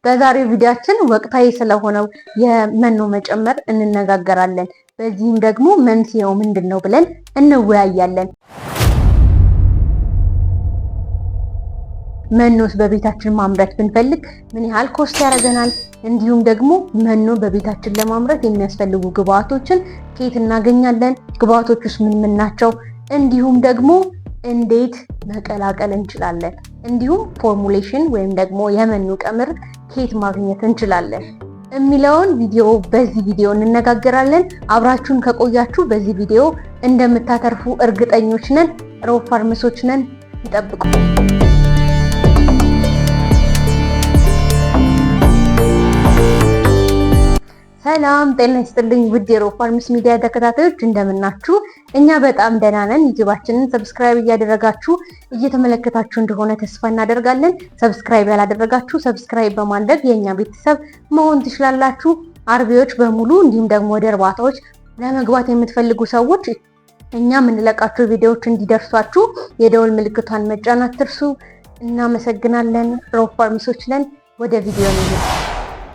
በዛሬው ቪዲዮአችን ወቅታዊ ስለሆነው የመኖ መጨመር እንነጋገራለን። በዚህም ደግሞ መንስኤው ምንድን ነው ብለን እንወያያለን። መኖስ በቤታችን ማምረት ብንፈልግ ምን ያህል cost ያደርገናል? እንዲሁም ደግሞ መኖ በቤታችን ለማምረት የሚያስፈልጉ ግብአቶችን ከየት እናገኛለን? ግብአቶች ውስጥ ምን ምን ናቸው? እንዲሁም ደግሞ እንዴት መቀላቀል እንችላለን? እንዲሁም formulation ወይም ደግሞ የመኖ ቀመር ከየት ማግኘት እንችላለን የሚለውን ቪዲዮ በዚህ ቪዲዮ እንነጋገራለን። አብራችሁን ከቆያችሁ በዚህ ቪዲዮ እንደምታተርፉ እርግጠኞች ነን። ሮብ ፋርምሶች ነን። ይጠብቁ። ሰላም ጤና ይስጥልኝ ውድ የሮብ ፋርምስ ሚዲያ ተከታታዮች እንደምናችሁ? እኛ በጣም ደህና ነን። ዩቲዩባችንን subscribe እያደረጋችሁ እየተመለከታችሁ እንደሆነ ተስፋ እናደርጋለን። Subscribe ያላደረጋችሁ subscribe በማድረግ የእኛ ቤተሰብ መሆን ትችላላችሁ። አርቢዎች በሙሉ እንዲሁም ደግሞ ወደ እርባታዎች ለመግባት የምትፈልጉ ሰዎች እኛ የምንለቃቸው ቪዲዮዎች እንዲደርሷችሁ የደወል ምልክቷን መጫን አትርሱ። እናመሰግናለን። ሮብ ፋርምሶች ነን። ወደ ቪዲዮ ነው።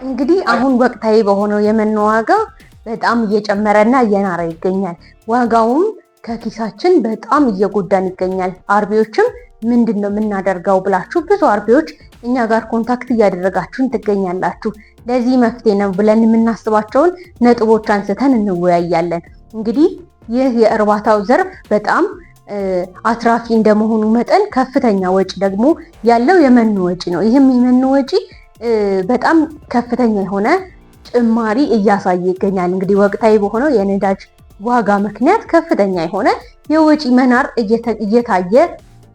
እንግዲህ አሁን ወቅታዊ በሆነው የመኖ ዋጋ በጣም እየጨመረና እየናረ ይገኛል። ዋጋውም ከኪሳችን በጣም እየጎዳን ይገኛል። አርቢዎችም ምንድን ነው የምናደርገው ብላችሁ ብዙ አርቢዎች እኛ ጋር contact እያደረጋችሁን ትገኛላችሁ። ለዚህ መፍትሄ ነው ብለን የምናስባቸውን ነጥቦች አንስተን እንወያያለን። እንግዲህ ይህ የእርባታው ዘርፍ በጣም አትራፊ እንደመሆኑ መጠን ከፍተኛ ወጪ ደግሞ ያለው የመኖ ወጪ ነው። ይህም የመኖ ወጪ በጣም ከፍተኛ የሆነ ጭማሪ እያሳየ ይገኛል። እንግዲህ ወቅታዊ በሆነው የነዳጅ ዋጋ ምክንያት ከፍተኛ የሆነ የወጪ መናር እየታየ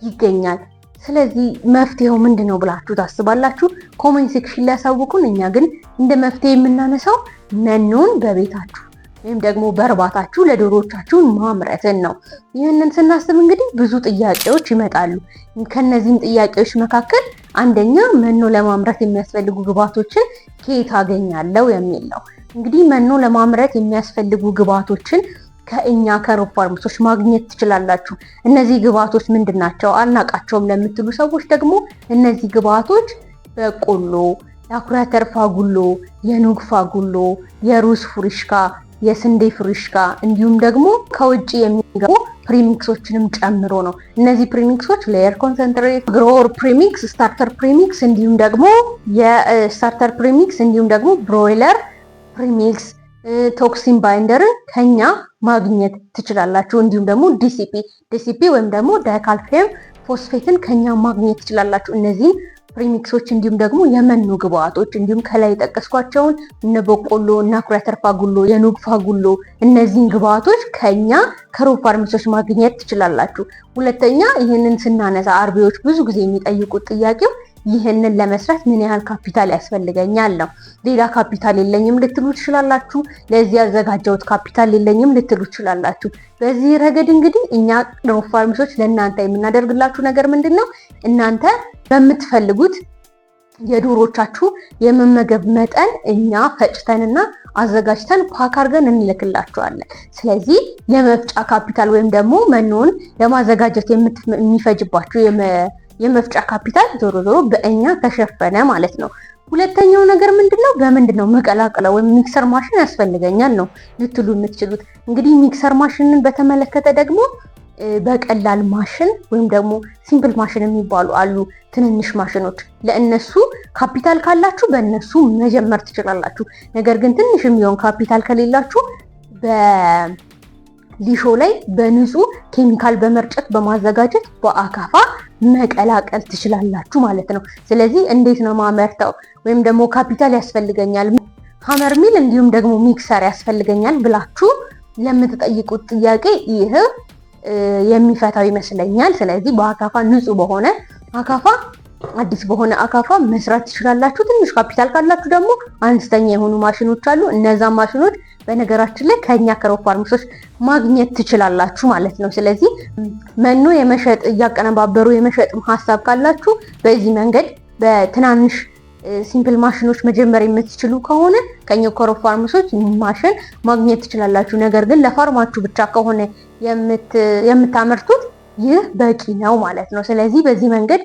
ይገኛል። ስለዚህ መፍትሄው ምንድን ነው ብላችሁ ታስባላችሁ? Comment section ላይ ያሳውቁን። እኛ ግን እንደ መፍትሄ የምናነሳው መኖን በቤታችሁ ወይም ደግሞ በእርባታችሁ ለዶሮቻችሁ ማምረትን ነው። ይህንን ስናስብ እንግዲህ ብዙ ጥያቄዎች ይመጣሉ። ከነዚህም ጥያቄዎች መካከል አንደኛ መኖ ለማምረት የሚያስፈልጉ ግብዓቶችን ከየት አገኛለሁ የሚል ነው። እንግዲህ መኖ ለማምረት የሚያስፈልጉ ግብዓቶችን ከእኛ ከሮብ ፋርምሶች ማግኘት ትችላላችሁ። እነዚህ ግብዓቶች ምንድን ናቸው አልናቃቸውም ለምትሉ ሰዎች ደግሞ እነዚህ ግብዓቶች በቆሎ፣ የአኩሪ አተር ፋጉሎ፣ የኑግ ፋጉሎ፣ የሩዝ ፉሪሽካ፣ የስንዴ ፍሪሽካ እንዲሁም ደግሞ ከውጭ የሚገቡ premix ኦችንም ጨምሮ ነው። እነዚህ premix ኦች layer concentrate፣ grower premix፣ starter premix እንዲሁም ደግሞ የ starter premix እንዲሁም ደግሞ broiler premix፣ toxin binder ን ከኛ ማግኘት ትችላላችሁ። እንዲሁም ደግሞ DCP ወይም ደግሞ dicalcium phosphate ን ከኛ ማግኘት ትችላላችሁ። እነዚህም premix ኦች እንዲሁም ደግሞ የመኖ ግብአቶች እንዲሁም ከላይ የጠቀስኳቸውን እነ በቆሎ እና አኩሪ አተር ፋጉሎ፣ የኑግ ፋጉሎ እነዚህን ግብአቶች ከኛ ከሮብ ፋርምሶች ማግኘት ትችላላችሁ። ሁለተኛ ይህንን ስናነሳ አርቢዎች ብዙ ጊዜ የሚጠይቁት ጥያቄው ይህንን ለመስራት ምን ያህል ካፒታል ያስፈልገኛል ነው። ሌላ ካፒታል የለኝም ልትሉ ትችላላችሁ። ለዚህ ያዘጋጀሁት ካፒታል የለኝም ልትሉ ትችላላችሁ። በዚህ ረገድ እንግዲህ እኛ ሮብ ፋርምሶች ለእናንተ የምናደርግላችሁ ነገር ምንድን ነው? እናንተ በምትፈልጉት የዶሮቻችሁ የመመገብ መጠን እኛ ፈጭተንና አዘጋጅተን pack አድርገን እንልክላችኋለን። ስለዚህ የመፍጫ ካፒታል ወይም ደግሞ መኖን ለማዘጋጀት የሚፈጅባችሁ የመፍጫ ካፒታል ዞሮ ዞሮ በእኛ ተሸፈነ ማለት ነው። ሁለተኛው ነገር ምንድነው? በምንድን ነው መቀላቀለው ወይም mixer machine ያስፈልገኛል ነው ልትሉ የምትችሉት። እንግዲህ mixer machine ን በተመለከተ ደግሞ በቀላል ማሽን ወይም ደግሞ simple machine የሚባሉ አሉ፣ ትንንሽ ማሽኖች። ለእነሱ ካፒታል ካላችሁ በእነሱ መጀመር ትችላላችሁ። ነገር ግን ትንሽ የሚሆን ካፒታል ከሌላችሁ በሊሾ ላይ በንጹህ ኬሚካል በመርጨት በማዘጋጀት በአካፋ መቀላቀል ትችላላችሁ ማለት ነው። ስለዚህ እንዴት ነው ማመርተው ወይም ደግሞ ካፒታል ያስፈልገኛል፣ hammer mill እንዲሁም ደግሞ mixer ያስፈልገኛል ብላችሁ ለምትጠይቁት ጥያቄ ይህ የሚፈታው ይመስለኛል። ስለዚህ በአካፋ ንጹህ በሆነ አካፋ አዲስ በሆነ አካፋ መስራት ትችላላችሁ። ትንሽ ካፒታል ካላችሁ ደግሞ አነስተኛ የሆኑ ማሽኖች አሉ። እነዛ ማሽኖች በነገራችን ላይ ከኛ ከሮብ ፋርምሶች ማግኘት ትችላላችሁ ማለት ነው። ስለዚህ መኖ የመሸጥ እያቀነባበሩ የመሸጥ ሀሳብ ካላችሁ በዚህ መንገድ በትናንሽ simple ማሽኖች መጀመር የምትችሉ ከሆነ ከኛ ከሮብ ፋርምሶች ማሽን ማግኘት ትችላላችሁ። ነገር ግን ለ farm ኣችሁ ብቻ ከሆነ የምታመርቱት ይህ በቂ ነው ማለት ነው። ስለዚህ በዚህ መንገድ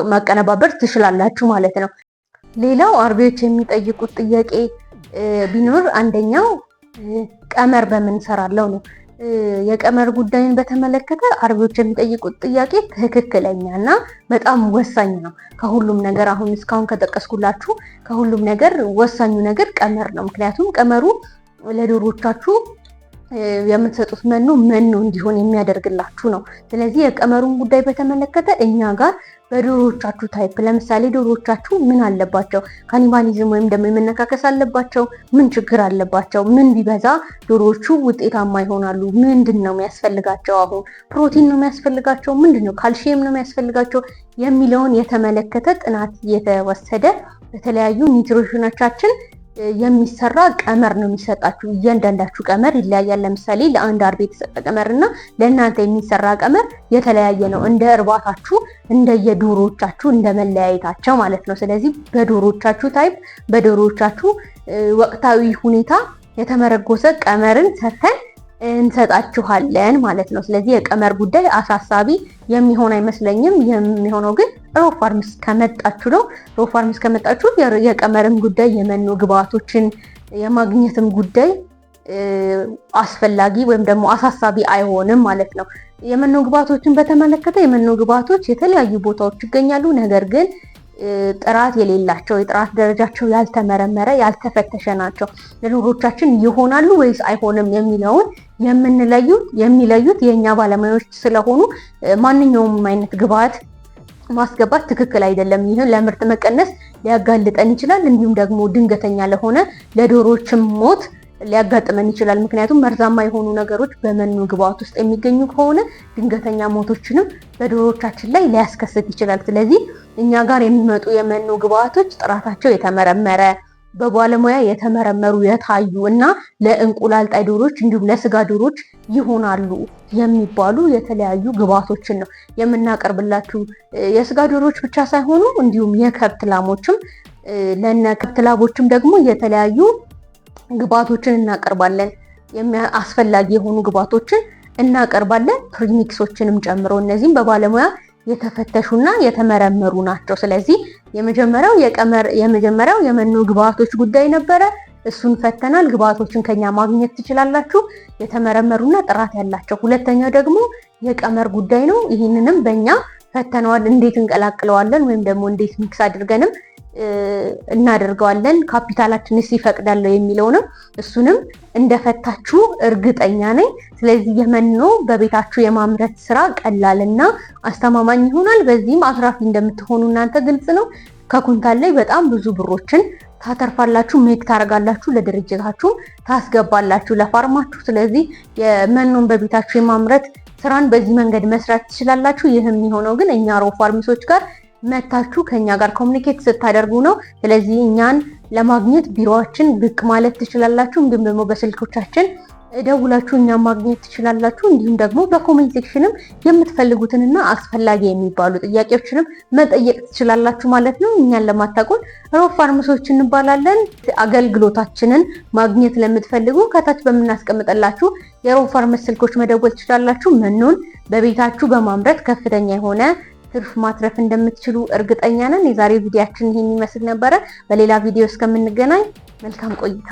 ማቀነባበር ትችላላችሁ ማለት ነው። ሌላው አርቢዎች የሚጠይቁት ጥያቄ ቢኖር አንደኛው ቀመር በምን ሰራለው ነው። የቀመር ጉዳይን በተመለከተ አርቢዎች የሚጠይቁት ጥያቄ ትክክለኛ እና በጣም ወሳኝ ነው። ከሁሉም ነገር አሁን እስካሁን ከጠቀስኩላችሁ ከሁሉም ነገር ወሳኙ ነገር ቀመር ነው። ምክንያቱም ቀመሩ ለዶሮቻችሁ የምትሰጡት መኖ መኖ እንዲሆን የሚያደርግላችሁ ነው። ስለዚህ የቀመሩን ጉዳይ በተመለከተ እኛ ጋር በዶሮቻችሁ type፣ ለምሳሌ ዶሮቻችሁ ምን አለባቸው? Cannibalism ወይም ደግሞ የመነካከስ አለባቸው? ምን ችግር አለባቸው? ምን ቢበዛ ዶሮዎቹ ውጤታማ ይሆናሉ? ምንድን ነው የሚያስፈልጋቸው? አሁን ፕሮቲን ነው የሚያስፈልጋቸው? ምንድን ነው ካልሽየም ነው የሚያስፈልጋቸው የሚለውን የተመለከተ ጥናት የተወሰደ በተለያዩ nutrition ኦቻችን የሚሰራ ቀመር ነው የሚሰጣችሁ። እያንዳንዳችሁ ቀመር ይለያያል። ለምሳሌ ለአንድ አርቢ የተሰጠ ቀመር እና ለእናንተ የሚሰራ ቀመር የተለያየ ነው። እንደ እርባታችሁ፣ እንደየዶሮቻችሁ፣ እንደ መለያየታቸው ማለት ነው። ስለዚህ በዶሮቻችሁ type፣ በዶሮቻችሁ ወቅታዊ ሁኔታ የተመረኮዘ ቀመርን ሰርተን እንሰጣችኋለን ማለት ነው። ስለዚህ የቀመር ጉዳይ አሳሳቢ የሚሆን አይመስለኝም። የሚሆነው ግን ሮብ ፋርምስ ከመጣችሁ ነው። ሮብ ፋርምስ ከመጣችሁ የቀመርም ጉዳይ የመኖ ግብአቶችን የማግኘትም ጉዳይ አስፈላጊ ወይም ደግሞ አሳሳቢ አይሆንም ማለት ነው። የመኖ ግብአቶችን በተመለከተ የመኖ ግብአቶች የተለያዩ ቦታዎች ይገኛሉ። ነገር ግን ጥራት የሌላቸው፣ የጥራት ደረጃቸው ያልተመረመረ፣ ያልተፈተሸ ናቸው። ለዶሮቻችን ይሆናሉ ወይስ አይሆንም የሚለውን የሚለዩት የእኛ ባለሙያዎች ስለሆኑ ማንኛውም አይነት ግብአት ማስገባት ትክክል አይደለም። ይህን ለምርት መቀነስ ሊያጋልጠን ይችላል። እንዲሁም ደግሞ ድንገተኛ ለሆነ ለዶሮችም ሞት ሊያጋጥመን ይችላል። ምክንያቱም መርዛማ የሆኑ ነገሮች በመኖ ግብአት ውስጥ የሚገኙ ከሆነ ድንገተኛ ሞቶችንም በዶሮቻችን ላይ ሊያስከስት ይችላል። ስለዚህ እኛ ጋር የሚመጡ የመኖ ግብአቶች ጥራታቸው የተመረመረ፣ በባለሙያ የተመረመሩ፣ የታዩ እና ለእንቁላል ጣይ ዶሮች እንዲሁም ለስጋ ዶሮች ይሆናሉ የሚባሉ የተለያዩ ግብአቶችን ነው የምናቀርብላችሁ። የስጋ ዶሮች ብቻ ሳይሆኑ እንዲሁም የከብት ላሞችም፣ ለነ ከብት ላሞችም ደግሞ የተለያዩ ግብአቶችን እናቀርባለን። አስፈላጊ የሆኑ ግብአቶችን እናቀርባለን፣ premix ኦችንም ጨምሮ። እነዚህም በባለሙያ የተፈተሹና የተመረመሩ ናቸው። ስለዚህ የመጀመሪያው የመኖ ግብአቶች ጉዳይ ነበረ። እሱን ፈተናል። ግብአቶችን ከኛ ማግኘት ትችላላችሁ፣ የተመረመሩና ጥራት ያላቸው። ሁለተኛው ደግሞ የቀመር ጉዳይ ነው። ይህንንም በእኛ ፈተነዋል። እንዴት እንቀላቅለዋለን ወይም ደግሞ እንዴት mix አድርገንም እናደርገዋለን፣ ካፒታላችንስ ይፈቅዳል የሚለውንም እሱንም እንደፈታችሁ እርግጠኛ ነኝ። ስለዚህ የመኖ በቤታችሁ የማምረት ስራ ቀላልና አስተማማኝ ይሆናል። በዚህም አትራፊ እንደምትሆኑ እናንተ ግልጽ ነው። ከኩንታል ላይ በጣም ብዙ ብሮችን ታተርፋላችሁ፣ make ታደርጋላችሁ፣ ለድርጅታችሁ ታስገባላችሁ፣ ለ farm ኣችሁ። ስለዚህ የመኖን በቤታችሁ የማምረት ስራን በዚህ መንገድ መስራት ትችላላችሁ። ይህም የሚሆነው ግን እኛ ሮብ ፋርምሶች ጋር መታችሁ ከኛ ጋር communicate ስታደርጉ ነው። ስለዚህ እኛን ለማግኘት ቢሮአችን ብቅ ማለት ትችላላችሁ። እንዲሁም ደግሞ በስልኮቻችን ደውላችሁ እኛን ማግኘት ትችላላችሁ። እንዲሁም ደግሞ በ comment section ም የምትፈልጉትንና አስፈላጊ የሚባሉ ጥያቄዎችንም መጠየቅ ትችላላችሁ ማለት ነው። እኛን ለማታውቁን ሮብ ፋርምሶች እንባላለን። አገልግሎታችንን ማግኘት ለምትፈልጉ ከታች በምናስቀምጥላችሁ የሮብ ፋርምስ ስልኮች መደወል ትችላላችሁ። መኖን በቤታችሁ በማምረት ከፍተኛ የሆነ ትርፍ ማትረፍ እንደምትችሉ እርግጠኛ ነን። የዛሬው ቪዲዮአችን ይሄን ይመስል ነበረ። በሌላ ቪዲዮ እስከምንገናኝ መልካም ቆይታ።